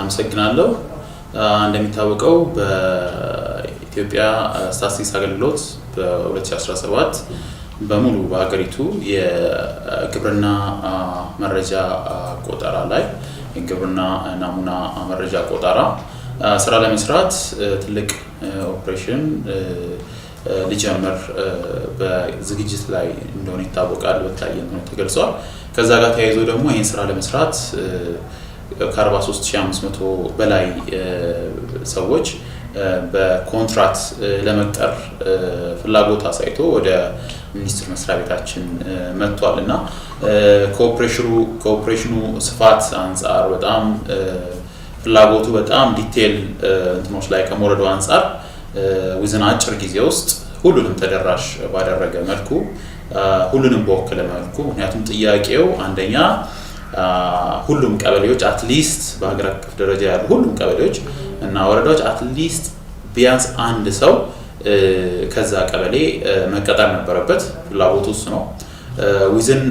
አመሰግናለሁ። እንደሚታወቀው በኢትዮጵያ ስታትስቲክስ አገልግሎት በ2017 በሙሉ በሀገሪቱ የግብርና መረጃ ቆጠራ ላይ፣ የግብርና ናሙና መረጃ ቆጠራ ስራ ለመስራት ትልቅ ኦፕሬሽን ሊጀምር በዝግጅት ላይ እንደሆነ ይታወቃል። በተለያየ እንትኖች ተገልጿል። ከዛ ጋር ተያይዞ ደግሞ ይህን ስራ ለመስራት ከ43,500 በላይ ሰዎች በኮንትራት ለመቅጠር ፍላጎት አሳይቶ ወደ ሚኒስቴር መስሪያ ቤታችን መጥቷል እና ከኦፕሬሽኑ ስፋት አንጻር፣ በጣም ፍላጎቱ በጣም detail እንትኖች ላይ ከመውረዱ አንጻር፣ within አጭር ጊዜ ውስጥ ሁሉንም ተደራሽ ባደረገ መልኩ፣ ሁሉንም በወከለ መልኩ፣ ምክንያቱም ጥያቄው አንደኛ ሁሉም ቀበሌዎች at least፣ በሀገር አቀፍ ደረጃ ያሉ ሁሉም ቀበሌዎች እና ወረዳዎች at least ቢያንስ አንድ ሰው ከዛ ቀበሌ መቀጠር ነበረበት። ፍላጎቱ እሱ ነው። Within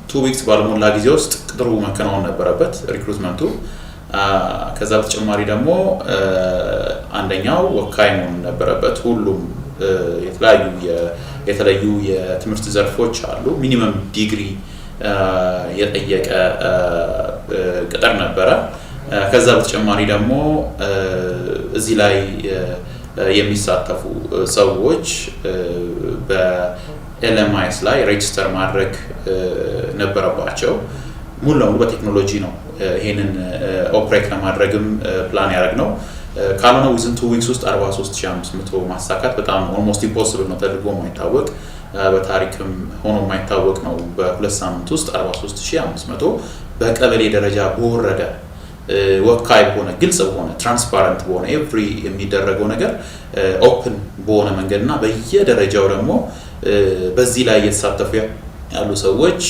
2 weeks ባልሞላ ጊዜ ውስጥ ቅጥሩ መከናወን ነበረበት፣ recruitment ኡ። ከዛ በተጨማሪ ደግሞ አንደኛው ወካይ መሆን ነበረበት። ሁሉም የተለያዩ የተለዩ የትምህርት ዘርፎች አሉ። Minimum ዲግሪ የጠየቀ ቅጥር ነበረ። ከዛ በተጨማሪ ደግሞ እዚህ ላይ የሚሳተፉ ሰዎች በ LMIS ላይ register ማድረግ ነበረባቸው። ሙሉ ለሙሉ በቴክኖሎጂ ነው ይሄንን operate ለማድረግም ፕላን ያደረግነው። ካልሆነ within 2 weeks ውስጥ 43,500 ማሳካት በጣም almost impossible ነው፣ ተደርጎ የማይታወቅ፣ በታሪክም ሆኖ የማይታወቅ ነው። በ2 ሳምንት ውስጥ 43,500 በቀበሌ ደረጃ በወረደ፣ ወካይ በሆነ፣ ግልጽ በሆነ፣ transparent በሆነ፣ every የሚደረገው ነገር open በሆነ መንገድ እና በየደረጃው ደግሞ በዚህ ላይ እየተሳተፉ ያሉ ሰዎች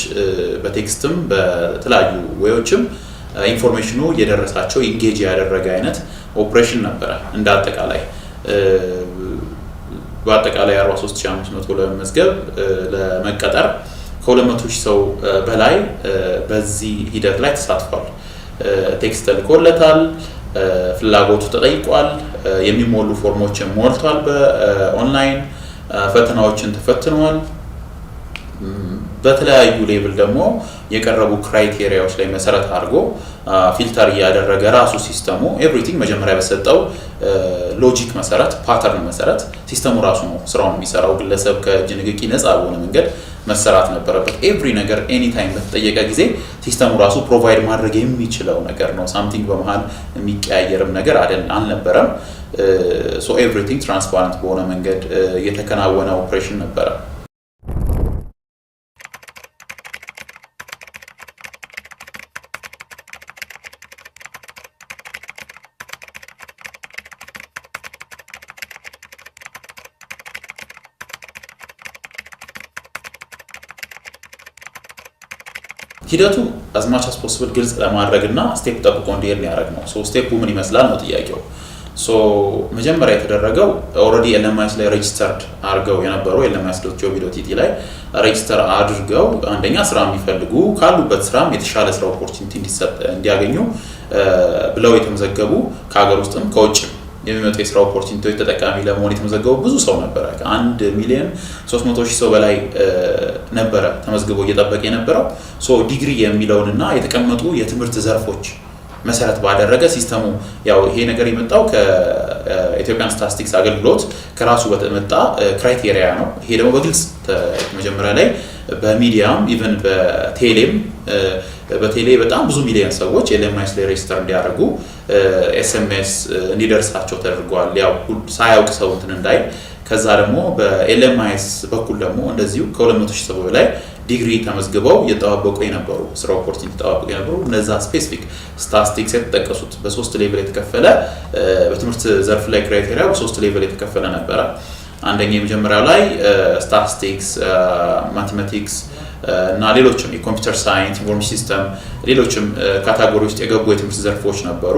በ text ም በተለያዩ way ኦችም information ኑ እየደረሳቸው engage ያደረገ አይነት ኦፕሬሽን ነበረ። እንደ አጠቃላይ በአጠቃላይ 43,500 ለመመዝገብ፣ ለመቀጠር ከ200 ሺህ ሰው በላይ በዚህ ሂደት ላይ ተሳትፏል። Text ተልኮለታል፣ ፍላጎቱ ተጠይቋል፣ የሚሞሉ ፎርሞችን ሞልቷል፣ በኦንላይን ፈተናዎችን ተፈትኗል። በተለያዩ level ደግሞ የቀረቡ criteria ዎች ላይ መሰረት አድርጎ filter እያደረገ ራሱ system ኡ everything መጀመሪያ በሰጠው logic መሰረት፣ pattern መሰረት system ኡ ራሱ ነው ስራውን የሚሰራው። ግለሰብ ከእጅ ንክኪ ነፃ በሆነ መንገድ መሰራት ነበረበት። Every ነገር anytime በተጠየቀ ጊዜ system ኡ ራሱ provide ማድረግ የሚችለው ነገር ነው። Something በመሀል የሚቀያየርም ነገር አልነበረም። So everything transparent በሆነ መንገድ የተከናወነ ኦፕሬሽን ነበረ። ሂደቱ as much as possible ግልጽ ለማድረግ እና step ጠብቆ እንዲሄድ ነው ያደረግነው። So step ኡ ምን ይመስላል ነው ጥያቄው። So መጀመሪያ የተደረገው already LMIS ላይ registered አድርገው የነበሩ፣ lmis.gov.et ላይ register አድርገው አንደኛ ስራ የሚፈልጉ፣ ካሉበት ስራም የተሻለ ስራ opportunity እንዲያገኙ ብለው የተመዘገቡ፣ ከሀገር ውስጥም ከውጭም የሚመጡ የስራ opportunity ዎች ተጠቃሚ ለመሆን የተመዘገቡ ብዙ ሰው ነበረ። ከ1,300,000 ሰው በላይ ነበረ ተመዝግቦ እየጠበቀ የነበረው። So ዲግሪ የሚለውንና የተቀመጡ የትምህርት ዘርፎች መሰረት ባደረገ system ኡ፣ ያው ይሄ ነገር የመጣው ከ Ethiopian ስታቲስቲክስ አገልግሎት ከራሱ በመጣ criteria ነው። ይሄ ደግሞ በግልጽ መጀመሪያ ላይ በሚዲያም even በቴሌም፣ በቴሌ በጣም ብዙ ሚሊዮን ሰዎች LMIS ላይ register እንዲያደርጉ SMS እንዲደርሳቸው ተደርጓል። ያው ሳያውቅ ሰው እንትን እንዳይል። ከዛ ደግሞ በ LMIS በኩል ደግሞ እንደዚሁ ከ200 ሺህ ሰው በላይ ዲግሪ ተመዝግበው እየጠባበቁ የነበሩ፣ ስራ opportunity እየጠባበቁ የነበሩ፣ እነዛ specific statistics የተጠቀሱት በሶስት level የተከፈለ፣ በትምህርት ዘርፍ ላይ criteria በሶስት level የተከፈለ ነበረ። አንደኛ የመጀመሪያው ላይ statistics፣ mathematics እና ሌሎችም የ computer science፣ information system፣ ሌሎችም category ውስጥ የገቡ የትምህርት ዘርፎች ነበሩ።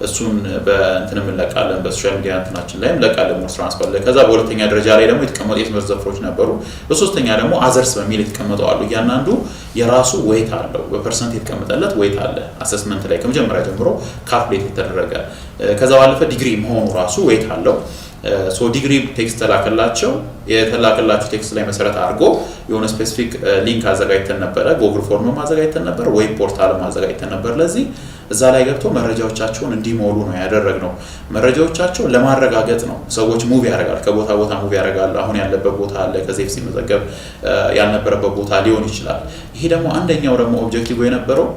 እሱን በእንትንም እንለቃለን፣ በ social media እንትናችን ላይ እንለቃለን። More transparent። ከዛ በሁለተኛ ደረጃ ላይ ደግሞ የተቀመጡ የትምህርት ዘርፎች ነበሩ። በሶስተኛ ደግሞ others በሚል የተቀመጡ አሉ። እያንዳንዱ የራሱ weight አለው። በ percent የተቀመጠለት weight አለ። Assessment ላይ ከመጀመሪያ ጀምሮ calculate የተደረገ። ከዛ ባለፈ ዲግሪ መሆኑ ራሱ weight አለው። So ዲግሪ text ተላከላቸው። የተላከላቸው text ላይ መሰረት አድርጎ የሆነ specific link አዘጋጅተን ነበረ። Google Form ም አዘጋጅተን ነበር፣ web portal ም አዘጋጅተን ነበር። ለዚህ እዛ ላይ ገብቶ መረጃዎቻቸውን እንዲሞሉ ነው ያደረግነው። መረጃዎቻቸውን ለማረጋገጥ ነው። ሰዎች move ያደርጋል፣ ከቦታ ቦታ move ያደርጋል። አሁን ያለበት ቦታ አለ፣ ከዚህ በፊት ሲመዘገብ ያልነበረበት ቦታ ሊሆን ይችላል። ይሄ ደግሞ አንደኛው ደግሞ objective የነበረው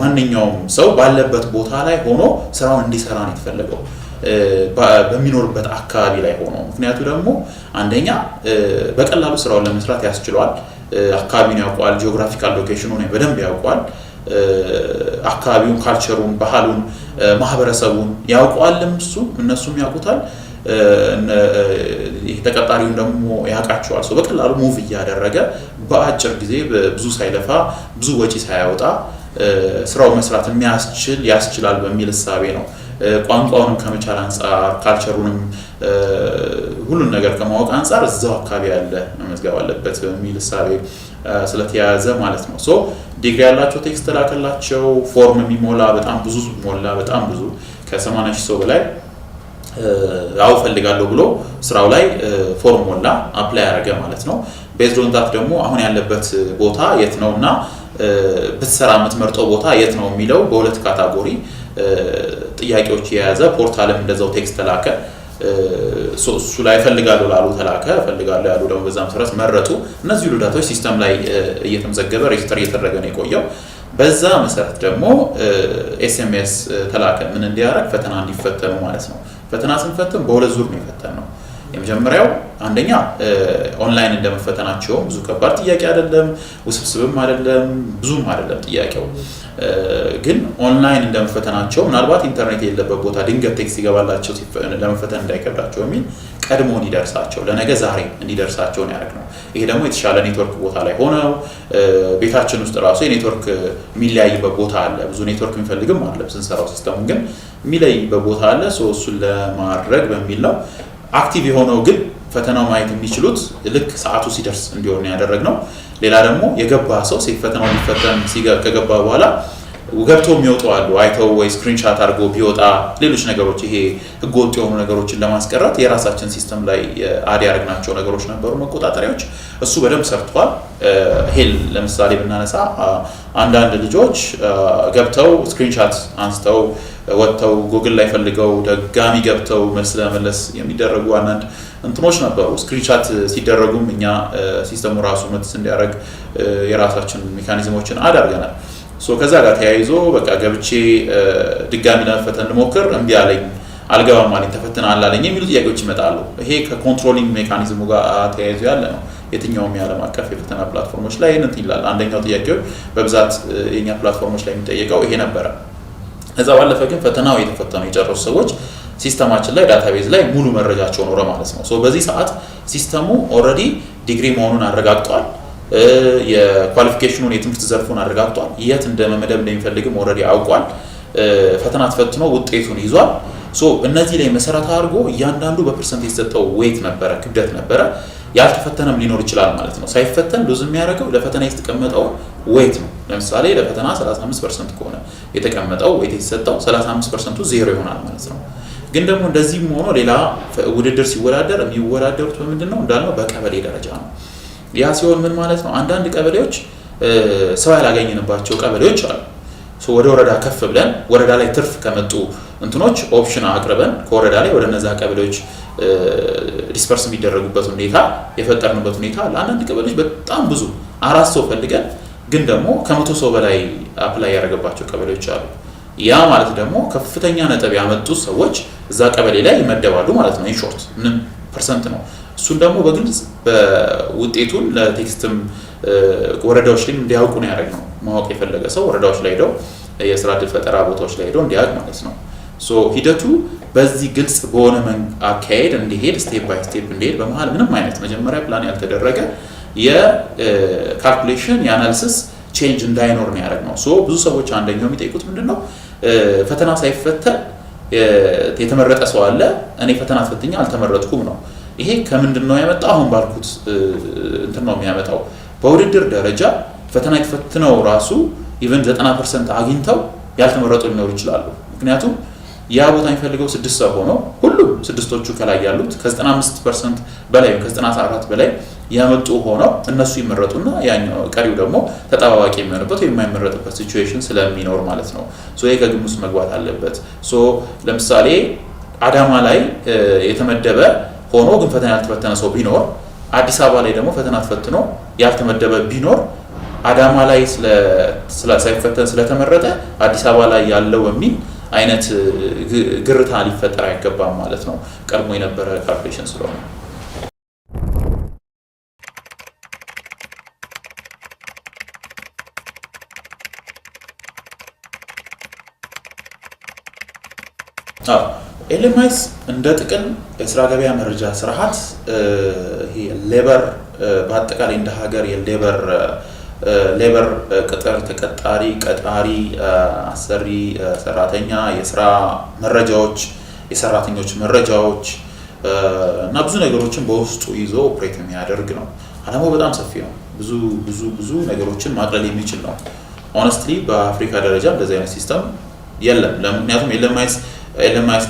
ማንኛውም ሰው ባለበት ቦታ ላይ ሆኖ ስራውን እንዲሰራ ነው የተፈለገው፣ በሚኖርበት አካባቢ ላይ ሆኖ። ምክንያቱ ደግሞ አንደኛ በቀላሉ ስራውን ለመስራት ያስችለዋል። አካባቢውን ያውቀዋል፣ geographical location ኑን በደንብ ያውቀዋል። አካባቢውን፣ culture ሩን፣ ባህሉን፣ ማህበረሰቡን ያውቀዋልም እሱ፣ እነሱም ያውቁታል። ተቀጣሪውን ደግሞ ያውቃቸዋል። ሰው በቀላሉ move እያደረገ በአጭር ጊዜ ብዙ ሳይለፋ፣ ብዙ ወጪ ሳያወጣ ስራው መስራት የሚያስችል ያስችላል በሚል እሳቤ ነው። ቋንቋውንም ከመቻል አንጻር፣ culture ሩንም ሁሉን ነገር ከማወቅ አንጻር እዛው አካባቢ ያለ መመዝገብ አለበት በሚል እሳቤ ስለተያያዘ ማለት ነው። So ዲግሪ ያላቸው text ተላከላቸው። Form የሚሞላ በጣም ብዙ ሞላ፣ በጣም ብዙ፣ ከ80,000 ሰው በላይ አው ፈልጋለሁ ብሎ ስራው ላይ form ሞላ፣ apply ያደረገ ማለት ነው። Based on that ደግሞ አሁን ያለበት ቦታ የት ነው እና ብትሰራ የምትመርጠው ቦታ የት ነው የሚለው በሁለት category ጥያቄዎች የያዘ portal ም እንደዛው text ተላከ። እሱ ላይ እፈልጋለሁ ላሉ ተላከ፣ እፈልጋለሁ ያሉ ደግሞ በዛ መሰረት መረጡ። እነዚህ ሁሉ data ዎች system ላይ እየተመዘገበ register እየተደረገ ነው የቆየው። በዛ መሰረት ደግሞ SMS ተላከ። ምን እንዲያደርግ? ፈተና እንዲፈተኑ ማለት ነው። ፈተና ስንፈትን በሁለት ዙር ነው የፈተንነው። የመጀመሪያው አንደኛ ኦንላይን እንደመፈተናቸውም ብዙ ከባድ ጥያቄ አይደለም፣ ውስብስብም አይደለም፣ ብዙም አይደለም ጥያቄው። ግን ኦንላይን እንደመፈተናቸው ምናልባት ኢንተርኔት የሌለበት ቦታ ድንገት text ይገባላቸው ለመፈተን እንዳይከብዳቸው የሚል ቀድሞ እንዲደርሳቸው፣ ለነገ ዛሬ እንዲደርሳቸው ነው ያደረግነው። ይሄ ደግሞ የተሻለ ኔትወርክ ቦታ ላይ ሆነው፣ ቤታችን ውስጥ ራሱ የኔትወርክ የሚለያይበት ቦታ አለ። ብዙ ኔትወርክ የሚፈልግም አለ ስንሰራው system ኡን ግን የሚለይበት ቦታ አለ። እሱን ለማድረግ በሚል ነው። Active የሆነው ግን ፈተናው ማየት የሚችሉት ልክ ሰዓቱ ሲደርስ እንዲሆን ያደረግነው። ሌላ ደግሞ የገባ ሰው ፈተናው ሊፈተን ከገባ በኋላ ገብተው የሚወጡ አሉ። አይተው ወይ screenshot አድርጎ ቢወጣ ሌሎች ነገሮች፣ ይሄ ህገወጥ የሆኑ ነገሮችን ለማስቀረት የራሳችን system ላይ add ያደረግናቸው ነገሮች ነበሩ፣ መቆጣጠሪያዎች። እሱ በደንብ ሰርቷል። ይሄን ለምሳሌ ብናነሳ አንዳንድ ልጆች ገብተው screenshot አንስተው ወጥተው ጉግል ላይ ፈልገው ደጋሚ ገብተው መልስ ለመመለስ የሚደረጉ አንዳንድ እንትኖች ነበሩ። Screenshot ሲደረጉም እኛ system ኡ ራሱ notice እንዲያደርግ የራሳችን mechanism ኦችን add አድርገናል። So ከዛ ጋር ተያይዞ በቃ ገብቼ ድጋሚ ለመፈተን ልሞክር እምቢ አለኝ፣ አልገባም አለኝ፣ ተፈትነሃል አለኝ የሚሉ ጥያቄዎች ይመጣሉ። ይሄ ከ controlling mechanism ኡ ጋር ተያይዞ ያለ ነው። የትኛውም የዓለም አቀፍ የፈተና platform ኦች ላይ እንትን ይላል። አንደኛው ጥያቄው በብዛት የኛ platform ኦች ላይ የሚጠየቀው ይሄ ነበረ። ከዛ ባለፈ ግን ፈተናው የተፈተኑ የጨረሱ ሰዎች system ኣችን ላይ database ላይ ሙሉ መረጃቸው ኖረ ማለት ነው። So በዚህ ሰዓት system ኡ already ዲግሪ መሆኑን አረጋግጧል። የ qualification ኑን የትምህርት ዘርፉን አረጋግጧል። የት እንደመመደብ እንደሚፈልግም already አውቋል። ፈተና ተፈትኖ ውጤቱን ይዟል። So እነዚህ ላይ መሰረት አድርጎ እያንዳንዱ በ percent የተሰጠው weight ነበረ፣ ክብደት ነበረ። ያልተፈተነም ሊኖር ይችላል ማለት ነው። ሳይፈተን lose የሚያደርገው ለፈተና የተቀመጠው weight ነው። ለምሳሌ ለፈተና 35% ከሆነ የተቀመጠው weight የተሰጠው፣ 35% ቱ ዜሮ ይሆናል ማለት ነው። ግን ደግሞ እንደዚህም ሆኖ ሌላ ውድድር ሲወዳደር የሚወዳደሩት በምንድን ነው? እንዳልነው በቀበሌ ደረጃ ነው። ያ ሲሆን ምን ማለት ነው? አንዳንድ ቀበሌዎች ሰው ያላገኘንባቸው ቀበሌዎች አሉ። ወደ ወረዳ ከፍ ብለን ወረዳ ላይ ትርፍ ከመጡ እንትኖች option አቅርበን ከወረዳ ላይ ወደ እነዛ ቀበሌዎች disperse የሚደረጉበት ሁኔታ የፈጠርንበት ሁኔታ አለ። አንዳንድ ቀበሌዎች በጣም ብዙ አራት ሰው ፈልገን ግን ደግሞ ከ100 ሰው በላይ apply ያደረገባቸው ቀበሌዎች አሉ። ያ ማለት ደግሞ ከፍተኛ ነጥብ ያመጡ ሰዎች እዛ ቀበሌ ላይ ይመደባሉ ማለት ነው። In short ምንም percent ነው። እሱን ደግሞ በግልጽ በውጤቱን ለ text ም ወረዳዎች ላይ እንዲያውቁ ነው ያደረግነው። ማወቅ የፈለገ ሰው ወረዳዎች ላይ ሄደው፣ የስራ ዕድል ፈጠራ ቦታዎች ላይ ሄደው እንዲያውቅ ማለት ነው። So ሂደቱ በዚህ ግልጽ በሆነ አካሄድ እንዲሄድ፣ step by step እንዲሄድ፣ በመሀል ምንም አይነት መጀመሪያ ፕላን ያልተደረገ የ calculation የ analysis change እንዳይኖር ነው ያደረግነው። So ብዙ ሰዎች አንደኛው የሚጠይቁት ምንድን ነው፣ ፈተና ሳይፈተን የተመረጠ ሰው አለ፣ እኔ ፈተና ተፈትኜ አልተመረጥኩም ነው። ይሄ ከምንድን ነው ያመጣው? አሁን ባልኩት እንትን ነው የሚያመጣው። በውድድር ደረጃ ፈተና የተፈትነው ራሱ even 90% አግኝተው ያልተመረጡ ሊኖሩ ይችላሉ። ምክንያቱም ያ ቦታ የሚፈልገው ስድስት ሰው ሆኖ ሁሉም ስድስቶቹ ከላይ ያሉት ከ95% በላይ፣ ከ94 በላይ ያመጡ ሆነው እነሱ ይመረጡና ያኛው ቀሪው ደግሞ ተጠባባቂ የሚሆንበት ወይም የማይመረጥበት situation ስለሚኖር ማለት ነው። So ይሄ ከግምት ውስጥ መግባት አለበት። So ለምሳሌ አዳማ ላይ የተመደበ ሆኖ ግን ፈተና ያልተፈተነ ሰው ቢኖር፣ አዲስ አበባ ላይ ደግሞ ፈተና ተፈትኖ ያልተመደበ ቢኖር፣ አዳማ ላይ ሳይፈተን ስለተመረጠ አዲስ አበባ ላይ ያለው በሚል አይነት ግርታ ሊፈጠር አይገባም ማለት ነው። ቀድሞ የነበረ calculation ስለሆነ። LMIS እንደ ጥቅል የስራ ገበያ መረጃ ስርዓት ይሄ labor በአጠቃላይ እንደ ሀገር የ labor ቅጥር፣ ተቀጣሪ፣ ቀጣሪ፣ አሰሪ፣ ሰራተኛ፣ የስራ መረጃዎች፣ የሰራተኞች መረጃዎች እና ብዙ ነገሮችን በውስጡ ይዞ operate የሚያደርግ ነው። አላማው በጣም ሰፊ ነው። ብዙ ብዙ ብዙ ነገሮችን ማቅለል የሚችል ነው። Honestly በአፍሪካ ደረጃ እንደዚህ አይነት system የለም። ምክንያቱም LMIS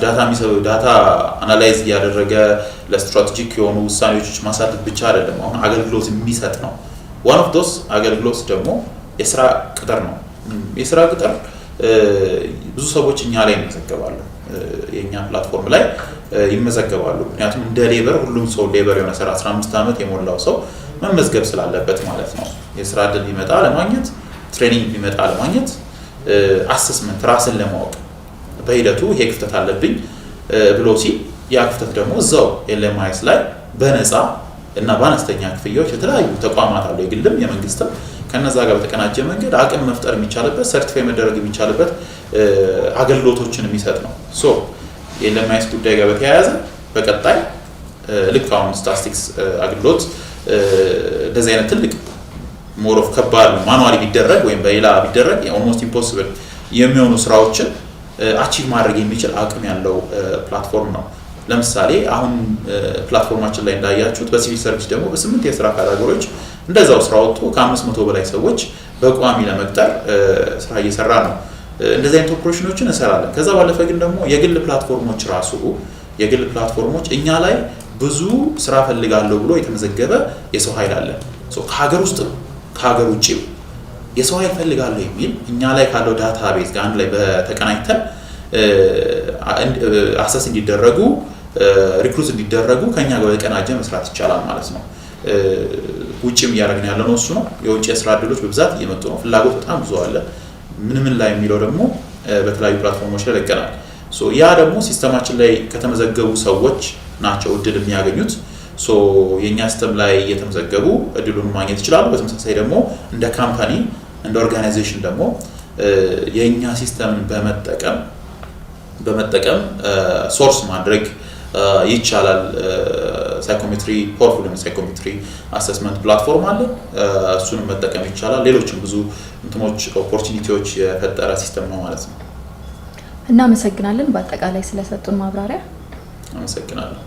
data data analyze እያደረገ ለ strategic የሆኑ ውሳኔዎች ማሳለፍ ብቻ አይደለም፣ አሁን አገልግሎት የሚሰጥ ነው። One of those አገልግሎት ደግሞ የስራ ቅጥር ነው። የስራ ቅጥር ብዙ ሰዎች እኛ ላይ ይመዘገባሉ፣ የእኛ platform ላይ ይመዘገባሉ። ምክንያቱም እንደ labor ሁሉም ሰው labor የሆነ ስራ 15 ዓመት የሞላው ሰው መመዝገብ ስላለበት ማለት ነው። የስራ እድል ቢመጣ ለማግኘት፣ training ቢመጣ ለማግኘት፣ assessment ራስን ለማወቅ በሂደቱ ይሄ ክፍተት አለብኝ ብሎ ሲል ያ ክፍተት ደግሞ እዛው LMIS ላይ በነፃ እና በአነስተኛ ክፍያዎች የተለያዩ ተቋማት አሉ፣ የግልም የመንግስትም፣ ከነዛ ጋር በተቀናጀ መንገድ አቅም መፍጠር የሚቻልበት፣ certify መደረግ የሚቻልበት አገልግሎቶችን የሚሰጥ ነው። So የ LMIS ጉዳይ ጋር በተያያዘ በቀጣይ ልክ አሁን ስታስቲክስ አገልግሎት እንደዚህ አይነት ትልቅ more of ከባድ manually ቢደረግ ወይም በሌላ ቢደረግ almost impossible የሚሆኑ ስራዎችን achieve ማድረግ የሚችል አቅም ያለው platform ነው። ለምሳሌ አሁን platform ኣችን ላይ እንዳያችሁት በሲቪል ሰርቪስ ደግሞ በስምንት የስራ category ዎች እንደዛው ስራ ወጥቶ ከ500 በላይ ሰዎች በቋሚ ለመቅጠር ስራ እየሰራ ነው። እንደዚህ አይነት ኦፕሬሽኖችን እንሰራለን። ከዛ ባለፈ ግን ደግሞ የግል platform ኦች ራሱ የግል platform ኦች እኛ ላይ ብዙ ስራ ፈልጋለሁ ብሎ የተመዘገበ የሰው ኃይል አለ። ከሀገር ውስጥም ከሀገር ውጭም የሰው ኃይል ፈልጋለሁ የሚል እኛ ላይ ካለው database ጋር አንድ ላይ በተቀናጅተን assess እንዲደረጉ፣ recruit እንዲደረጉ ከኛ ጋር በተቀናጀ መስራት ይቻላል ማለት ነው። ውጭም እያደረግን ያለ ነው እሱ ነው። የውጭ የስራ እድሎች በብዛት እየመጡ ነው። ፍላጎት በጣም ብዙ አለ። ምን ምን ላይ የሚለው ደግሞ በተለያዩ platform ኦች ላይ ለቀናል። ያ ደግሞ system ኣችን ላይ ከተመዘገቡ ሰዎች ናቸው እድል የሚያገኙት። የእኛ system ላይ እየተመዘገቡ እድሉን ማግኘት ይችላሉ። በተመሳሳይ ደግሞ እንደ company እንደ organization ደግሞ የእኛ system ን በመጠቀም source ማድረግ ይቻላል። Psychometry powerful psychometry assessment platform አለ። እሱንም መጠቀም ይቻላል። ሌሎችም ብዙ እንትኖች opportunity ዎች የፈጠረ system ነው ማለት ነው። እናመሰግናለን በአጠቃላይ ስለሰጡን ማብራሪያ። አመሰግናለሁ።